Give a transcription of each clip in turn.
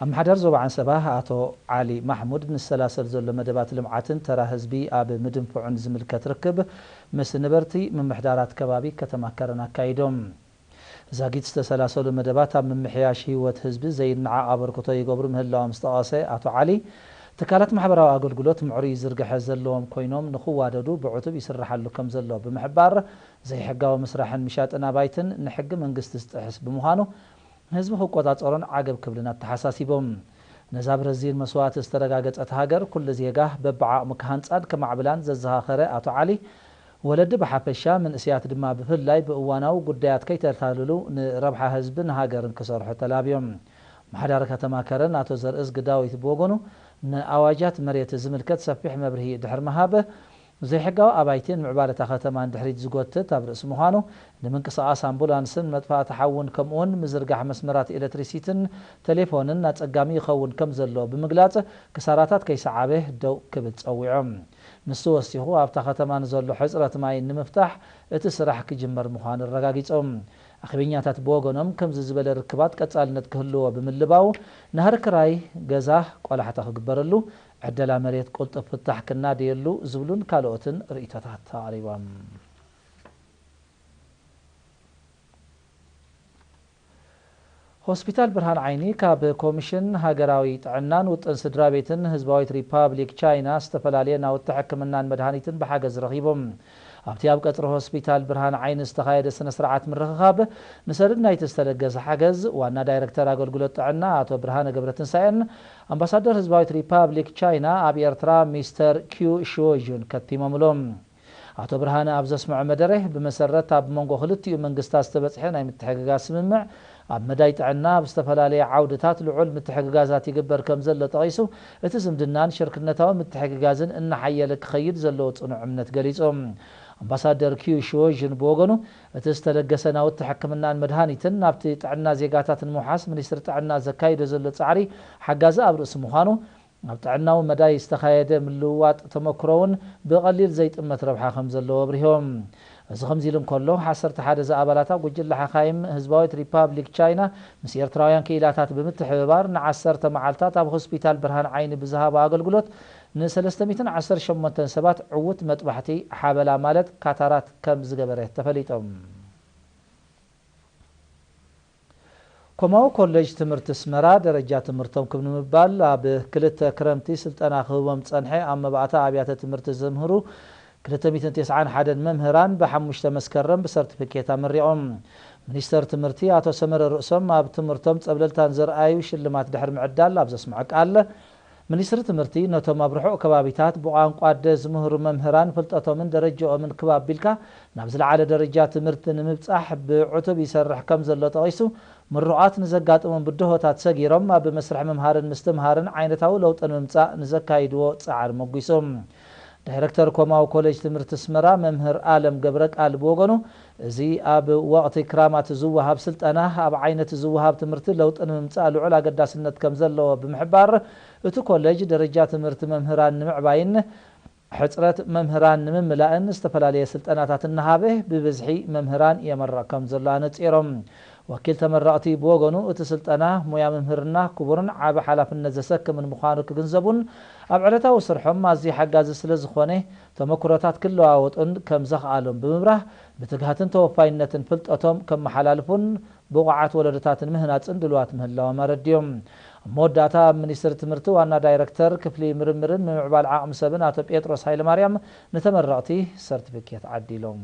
ኣመሓዳሪ ዞባ ዓንሰባ ኣቶ ዓሊ ማሕሙድ ንሰላሰል ዘሎ መደባት ልምዓትን ተራ ህዝቢ ኣብ ምድንፍዑን ዝምልከት ርክብ ምስ ነበርቲ ምምሕዳራት ከባቢ ከተማ ከረን ኣካይዶም። ዛጊት ዝተሰላሰሉ መደባት ኣብ ምምሕያሽ ህይወት ህዝቢ ዘይነዓቕ ኣበርክቶ ይገብሩ ምህላዎም ዝጠቐሰ ኣቶ ዓሊ፣ ትካላት ማሕበራዊ ኣገልግሎት ምዕሩይ ዝርግሐ ዘለዎም ኮይኖም ንኽዋደዱ ብዕቱብ ይስርሓሉ ከም ዘሎ ብምሕባር፣ ዘይሕጋዊ ምስራሕን ምሻጥን ኣባይትን ንሕጊ መንግስቲ ዝጥሕስ ብምዃኑ ህዝቢ ክቆጻጸሮን ዓገብ ክብልን ኣተሓሳሲቦም። ነዛ ብረዚን መስዋእቲ ዝተረጋገጸት ሃገር ኩሉ ዜጋ በብዓቕሙ ክሃንጻን ክማዕብላን ዘዘኻኸረ ኣቶ ዓሊ፣ ወለዲ ብሓፈሻ መንእሰያት ድማ ብፍላይ ብእዋናዊ ጉዳያት ከይተታለሉ ንረብሓ ህዝብን ሃገርን ክሰርሑ ተላብዮም። ኣመሓዳሪ ከተማ ከረን ኣቶ ዘርእዝጊ ዳዊት ብወገኑ ንኣዋጃት መሬት ዝምልከት ሰፊሕ መብርሂ ድሕሪ ምሃብ፣ ዘይሕጋዊ ኣባይትን ምዕባለታ ከተማን ድሕሪት ዝጎትት ኣብ ርእሲ ምዃኑ፣ ንምንቅስቓስ ኣምቡላንስን መጥፋእቲ ሓውን ከምኡውን ምዝርጋሕ መስመራት ኤሌክትሪሲቲን ቴሌፎንን ኣጸጋሚ ይኸውን ከም ዘሎ ብምግላጽ፣ ክሳራታት ከይሰዓበ ደው ክብል ጸዊዖም። ንሱ ወሲኹ ኣብታ ከተማ ንዘሎ ሕጽረት ማይ ንምፍታሕ እቲ ስራሕ ክጅመር ምዃኑ ኣረጋጊጾም። ኣኼበኛታት ብወገኖም ከምዚ ዝበለ ርክባት ቀጻልነት ክህልዎ ብምልባው፣ ናህሪ ክራይ ገዛ ቆላሕታ ክግበረሉ፣ ዕደላ መሬት ቅልጡፍ ፍታሕ ክናደየሉ ዝብሉን ካልኦትን ርእይቶታት ኣቕሪቦም። ሆስፒታል ብርሃን ዓይኒ ካብ ኮሚሽን ሃገራዊ ጥዕናን ውጥን ስድራ ቤትን ህዝባዊት ሪፓብሊክ ቻይና ዝተፈላለየ ናውቲ ሕክምናን መድሃኒትን ብሓገዝ ረኺቦም። ኣብቲ ኣብ ቀጽሪ ሆስፒታል ብርሃን ዓይኒ ዝተኻየደ ስነ ስርዓት ምርኽኻብ፣ ንሰነድ ናይቲ ዝተለገሰ ሓገዝ ዋና ዳይረክተር ኣገልግሎት ጥዕና ኣቶ ብርሃነ ገብረትንሳኤን ኣምባሳደር ህዝባዊት ሪፓብሊክ ቻይና ኣብ ኤርትራ ሚስተር ኪዩ ሽዎዥን ከቲሞምሎም። ኣቶ ብርሃነ ኣብ ዘስምዖ መደረ፣ ብመሰረት ኣብ መንጎ ክልቲኡ መንግስታት ዝተበጽሐ ናይ ምትሕግጋዝ ስምምዕ፣ ኣብ መዳይ ጥዕና ኣብ ዝተፈላለየ ዓውድታት ልዑል ምትሕግጋዛት ይግበር ከም ዘሎ ጠቒሱ፣ እቲ ዝምድናን ሽርክነታዊ ምትሕግጋዝን እናሓየለ ክኸይድ ዘለዎ ጽኑዕ እምነት ገሊጹ። ኣምባሳደር ኪዩ ሽዎዥን ብወገኑ፣ እቲ ዝተለገሰ ናውቲ ሕክምናን መድሃኒትን ናብቲ ጥዕና ዜጋታት ንምውሓስ ሚኒስትሪ ጥዕና ዘካይዶ ዘሎ ጻዕሪ ሓጋዚ ኣብ ርእሲ ምዃኑ፣ ኣብ ጥዕናዊ መዳይ ዝተኻየደ ምልውዋጥ ተመክሮ እውን ብቐሊል ዘይጥመት ረብሓ ከም ዘለዎ ኣብሪሆም። እዚ ከምዚ ኢሉ እንከሎ፣ ዓሰርተ ሓደ ዝኣባላታ ጉጅለ ሓኻይም ህዝባዊት ሪፓብሊክ ቻይና ምስ ኤርትራውያን ክኢላታት ብምትሕብባር ንዓሰርተ መዓልታት ኣብ ሆስፒታል ብርሃን ዓይኒ ብዝሃቦ ኣገልግሎት ንሰለስተ ሚእትን ዓሰርተ ሸሞንተን ሰባት ዕዉት መጥባሕቲ ሓበላ ማለት ካታራት ከም ዝገበረ ተፈሊጦም። ኮማዊ ኮሌጅ ትምህርቲ ኣስመራ ደረጃ ትምህርቶም ክብ ንምባል ኣብ ክልተ ክረምቲ ስልጠና ክህቦም ዝጸንሐ ኣብ መባእታ ኣብያተ ትምህርቲ ዘምህሩ ክልተ ሚእትን ተስዓን ሓደን መምህራን ብሓሙሽተ መስከረም ብሰርቲፊኬት ኣመሪቖም። ሚኒስተር ትምህርቲ ኣቶ ሰመረ ርእሶም ኣብ ትምህርቶም ጸብለልታን ዘርኣዩ ሽልማት ድሕሪ ምዕዳል ኣብ ዘስምዖ ቃል፣ ሚኒስትሪ ትምህርቲ ነቶም ኣብ ርሑቕ ከባቢታት ብቋንቋ ኣደ ዝምህሩ መምህራን ፍልጠቶምን ደረጃኦምን ክብ ኣቢልካ ናብ ዝለዓለ ደረጃ ትምህርቲ ንምብጻሕ ብዕቱብ ይሰርሕ ከም ዘሎ ጠቒሱ፣ ምሩቓት ንዘጋጥሞም ብድሆታት ሰጊሮም ኣብ መስርሕ ምምሃርን ምስትምሃርን ዓይነታዊ ለውጢ ንምምጻእ ንዘካይድዎ ጻዕሪ ሞጒሱ። ዳይረክተር ኮማዊ ኮሌጅ ትምህርቲ ኣስመራ መምህር ኣለም ገብረ ቃል ብወገኑ፣ እዚ ኣብ ወቕቲ ክራማት ዝወሃብ ስልጠና ኣብ ዓይነት ዝወሃብ ትምህርቲ ለውጢ ንምምጻእ ልዑል ኣገዳስነት ከም ዘለዎ ብምሕባር፣ እቲ ኮሌጅ ደረጃ ትምህርቲ መምህራን ንምዕባይን ሕጽረት መምህራን ንምምላእን ዝተፈላለየ ስልጠናታት እናሃበ ብብዝሒ መምህራን የመርቕ ከም ዘሎ ኣነጺሮም። ወኪል ተመረቕቲ ብወገኑ፣ እቲ ስልጠና ሞያ መምህርና ክቡርን ዓቢ ሓላፍነት ዘሰክምን ምዃኑ ክግንዘቡን ኣብ ዕለታዊ ስርሖም ኣዝዩ ሓጋዚ ስለ ዝኾነ፣ ተመክሮታት ክለዋወጡን ከም ዘኽኣሎም ብምብራህ፣ ብትግሃትን ተወፋይነትን ፍልጠቶም ከመሓላልፉን ብቑዓት ወለዶታት ንምህናጽን ድሉዋት ምህላዎም ኣረዲኦም። ኣብ መወዳእታ፣ ኣብ ሚኒስትሪ ትምህርቲ ዋና ዳይረክተር ክፍሊ ምርምርን ምምዕባል ዓቕሚ ሰብን ኣቶ ጴጥሮስ ሃይለማርያም ንተመረቕቲ ሰርቲፊኬት ዓዲሎም።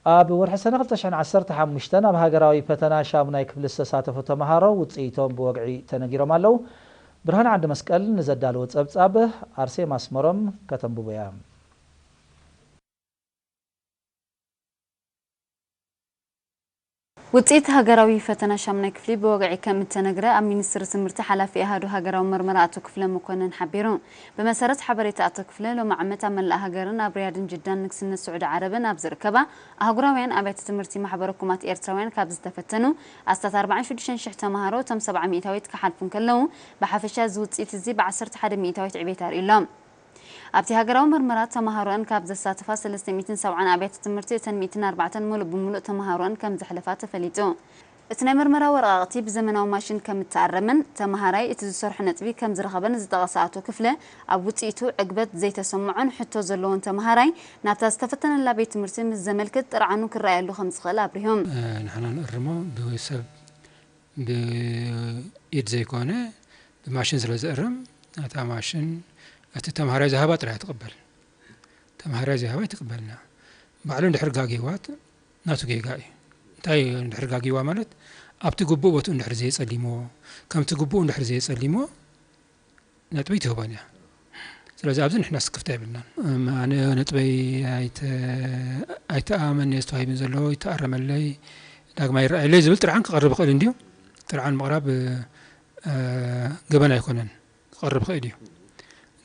ኣብ ወርሒ ሰነ ክልተ ሽሕን ዓሰርተ ሓሙሽተን ኣብ ሃገራዊ ፈተና ሻሙናይ ክፍሊ ዝተሳተፉ ተምሃሮ ውጽኢቶም ብወግዒ ተነጊሮም ኣለዉ። ብርሃን ዓንደ መስቀል ንዘዳለወ ጸብጻብ ኣርሴማ ኣስመሮም ከተንብቦ እያ። ውጽኢት ሃገራዊ ፈተና ሻሙናይ ክፍሊ ብወግዒ ከም እተነግረ ኣብ ሚኒስትሪ ትምህርቲ ሓላፊ ኣሃዱ ሃገራዊ መርመራ ኣቶ ክፍለ መኮነን ሓቢሩ። ብመሰረት ሓበሬታ ኣቶ ክፍለ፣ ሎሚ ዓመት ኣብ መላእ ሃገርን ኣብ ሪያድን ጅዳን ንግስነት ስዑዲ ዓረብን ኣብ ዝርከባ ኣህጉራውያን ኣብያተ ትምህርቲ ማሕበረ ኩማት ኤርትራውያን ካብ ዝተፈተኑ ኣስታት ኣርባዓን ሽዱሽተን ሽሕ ተምሃሮ እቶም ሰብዓ ሚእታዊት ክሓልፉ እንከለዉ፣ ብሓፈሻ እዚ ውጽኢት እዚ ብዓሰርተ ሓደ ሚእታዊት ዕቤት ኣርእዩ ኣሎ። ኣብቲ ሃገራዊ መርመራ ተምሃሮኣን ካብ ዘሳተፋ ሰለስተ ሚእትን ሰብዓን ኣብያተ ትምህርቲ እተን ሚእትን ኣርባዕተን ሙሉእ ብሙሉእ ተምሃሮኣን ከም ዘሕለፋ ተፈሊጡ። እቲ ናይ መርመራ ወረቓቕቲ ብዘመናዊ ማሽን ከም እተኣረመን ተምሃራይ እቲ ዝሰርሖ ነጥቢ ከም ዝረኸበን ዝጠቐሰ ኣቶ ክፍለ፣ ኣብ ውፅኢቱ ዕግበት ዘይተሰምዖን ሕቶ ዘለዎን ተምሃራይ ናብታ ዝተፈተነላ ቤት ትምህርቲ ምስ ዘመልክት ጥርዓኑ ክረኣየሉ ከም ዝኽእል ኣብሪሆም። ንሕና ንእርሞ ብሰብ ብኢድ ዘይኮነ ብማሽን ስለ ዝእረም፣ እታ ማሽን እቲ ተምሃራይ ዝሃባ ጥራይ ትቕበል። ተምሃራይ ዝሃባ ኣይትቕበልና። ባዕሉ እንድሕር ጋጊዋት ናቱ ጌጋ እዩ። እንታይ እንድሕር ጋጊዋ ማለት ኣብቲ ግቡእ ቦትኡ እንድሕር ዘየጸሊምዎ፣ ከምቲ ግቡእ እንድሕር ዘየጸሊምዎ ነጥቢ ኣይትህቦን እያ። ስለዚ ኣብዚ ንሕና ስክፍታ የብልናን። እም፣ ኣነ ነጥበይ ኣይተ- ኣይተኣመን እየ ተዋሂቡ ዘሎ ይተኣረመለይ ዳግማይ ይረኣየለይ ዝብል ጥርዓን ክቐርብ ይኽእል እንድዩ። ጥርዓን ምቕራብ እ፣ ገበን ኣይኮነን፣ ክቐርብ ይኽእል እዩ።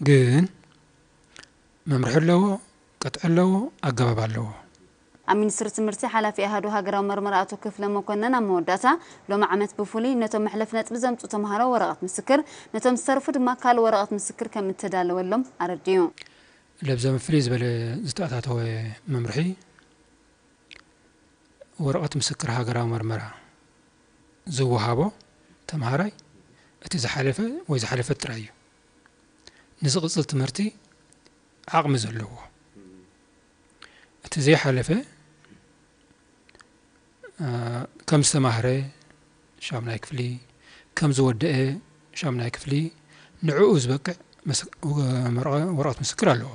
ግን መምርሒ ኣለዎ፣ ቅጥዒ ኣለዎ፣ ኣገባብ ኣለዎ። ኣብ ሚኒስትሪ ትምህርቲ ሓላፊ ኣሃዱ ሃገራዊ መርመራ ኣቶ ክፍለ መኮነን ኣብ መወዳእታ፣ ሎሚ ዓመት ብፍሉይ ነቶም መሕለፍ ነጥቢ ዘምፅኡ ተምሃሮ ወረቐት ምስክር፣ ነቶም ዝተረፉ ድማ ካልእ ወረቐት ምስክር ከም እተዳለወሎም ኣረዲኡ። ለብዞም ፍልይ ዝበለ ዝተኣታተወ መምርሒ ወረቐት ምስክር ሃገራዊ መርመራ ዝወሃቦ ተምሃራይ እቲ ዝሓለፈ ወይ ዝሓለፈት ጥራይ እዩ። ንዝቕፅል ትምህርቲ ዓቕሚ ዘለዎ፣ እቲ ዘይሓለፈ እ፣ ከም ዝተማህረ ሻምናይ ክፍሊ፣ ከም ዝወደአ ሻምናይ ክፍሊ፣ ንዕኡ ዝበቅዕ መስ- ወ- መርቐ- ወረቐት ምስክር ኣለዎ።